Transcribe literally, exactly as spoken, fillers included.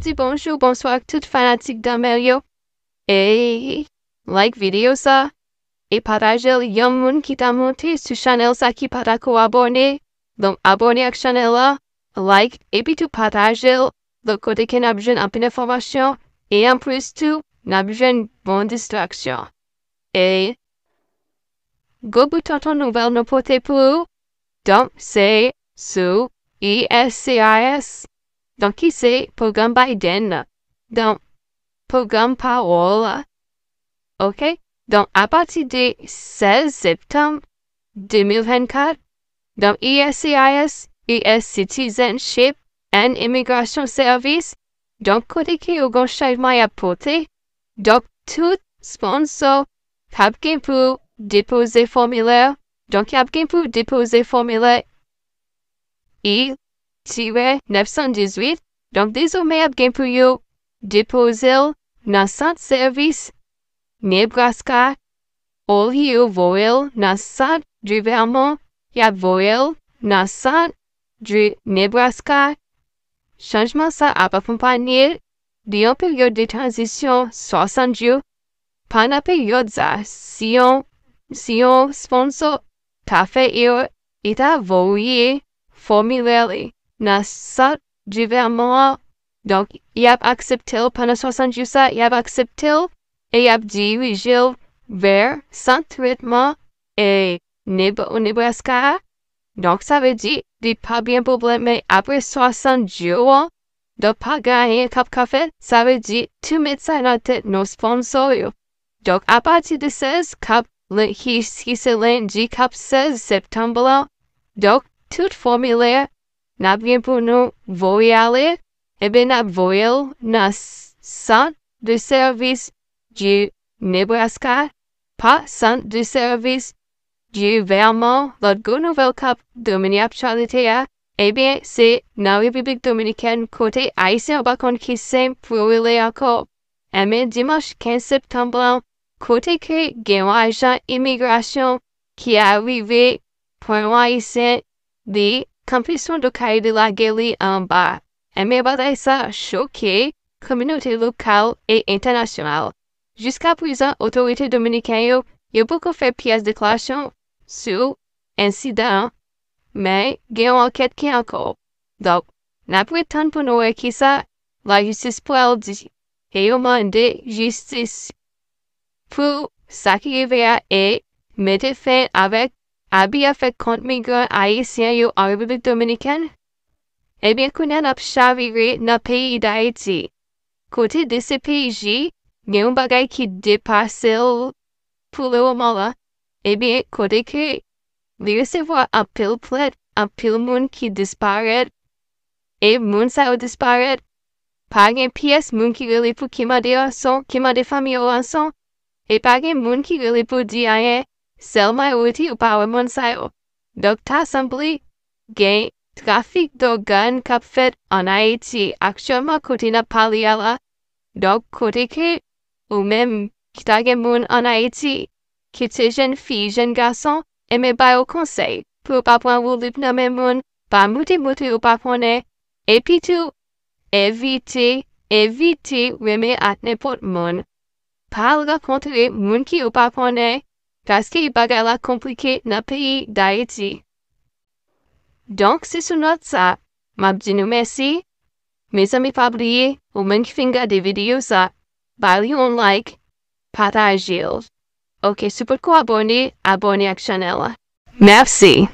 di bonjou, bonswa ak tout fanatik Danmèl yo. E like videyo sa, e pataje l yon moun ki ta monte sou chanèl sa ki pa ta ko abòne. Donk, abòne ak chanèl la, like, epi tou pataje l. Donk, kote ke n ap jwenn anpil enfòmasyon, e anplis tou, n ap jwenn bon distraksyon. E gwo bout tonton nouvèl nou pote pou ou. Donk, se sou U S C I S. Donk, ki se pwogram Biden nan. Donk, pwogram pawòl la. Oke? Donk, apati de sèz septanm de mil vennkat, donk, U S C I S, U S Citizenship and Immigration Service, donk, kote ke yo gon chanjman y ap pote. Donk, tout sponsò k ap gen pou depoze fòmilè. Donk, y ap gen pou depoze fòmilè I tirè nèf san dizuit. Donk, dezòmè, y ap gen pou yo depoze l nan sant sèvis Nebraska, olye yo voye l nan sant di Vermont, y ap voye l nan sant di Nebraska. Chanjman sa ap akonpanye de yon peryòd de tranzisyon swasant jou. Pandan peryòd sa, si yon, si yon sponsò ta fè erè, li ta voye fòmilè li nan sant di Vermont an. Donk, y ap aksepte l pandan swasant jou sa, y ap aksepte l e y ap dirije l vè sant tretman e Neb-, Nebraska a. Donk, sa vle di, li pa byen pwoblèm, men apre swasant jou an, donk, pa gen anyen k ap ka fèt, sa vle di, tou met sa nan tèt nou sponsò yo. Donk, apati de sèz k ap, ki, ki se lendi k ap sèz septanm lan, donk, tout fòmilè n ap gen pou nou voye ale, ebyen, n ap voye l nan s-, sant de sèvis di Nebraska, pa sant de sèvis di Vermont. Lòt gwo nouvèl k ap domine aktyalite a, ebyen, se nan Repiblik Dominikèn, kote Ayisyen yo pa konn ki sen pou yo rele ankò. Ebyen, dimanch kenz septanm lan, kote ke gen yon ajan imigrasyon ki arive pran yon Ayisyen, li kanpe sou do kay li, lage li anba. Ebyen, bagay sa choke kominote lokal e entènasyonal. Jiskaprezan, otorite dominiken yo, yo poko fè pyès deklarasyon sou ensidan an, men gen yon ankèt ki an kou. Donk, n ap ret tann pou nou wè kisa lajistis pral di. E yo mande jistis pou sa ki rive a e mete fen avèk abi y ap fè kont migran ayisyen yo an Repiblik Dominikèn. Ebyen, kounye a n ap chavire nan peyi Dayiti, kote D C P J gen yon bagay ki depase l pou lemoman la. Ebyen, kote ke li resevwa anpil plent, anpil moun ki disparèt, e moun sa yo disparèt, pa gen pyès moun ki rele pou ki mande ranson, ki mande fanmi yo ranson, e pa gen moun ki rele pou di anyen, sèlman yo rete yo pa wè moun sa yo. Donk, ta sanble gen trafik dògàn k ap fèt ann Ayiti aktyèlman kote n ap pale a la. Donk, kote ke ou menm ki ta gen moun ann Ayiti, kit se jèn fi, jèn gason, ebyen ba yo konsèy pou yo pa pran woulib nan men moun, pa moute moto yo pa konnen, epi tou, evite, evite renmen ak nenpòt moun. Pa al rankontre moun ki yo pa konnen, paske bagay la konplike nan peyi Dayiti. Donk, se sou nòt sa, m ap di nou mèsi. Mezanmi, pa bliye, ou menm ki fin gade videyo sa, ba li yon like, pataje l. Oke, si w potko abòne, abòne ak chanèl la. Mèsi.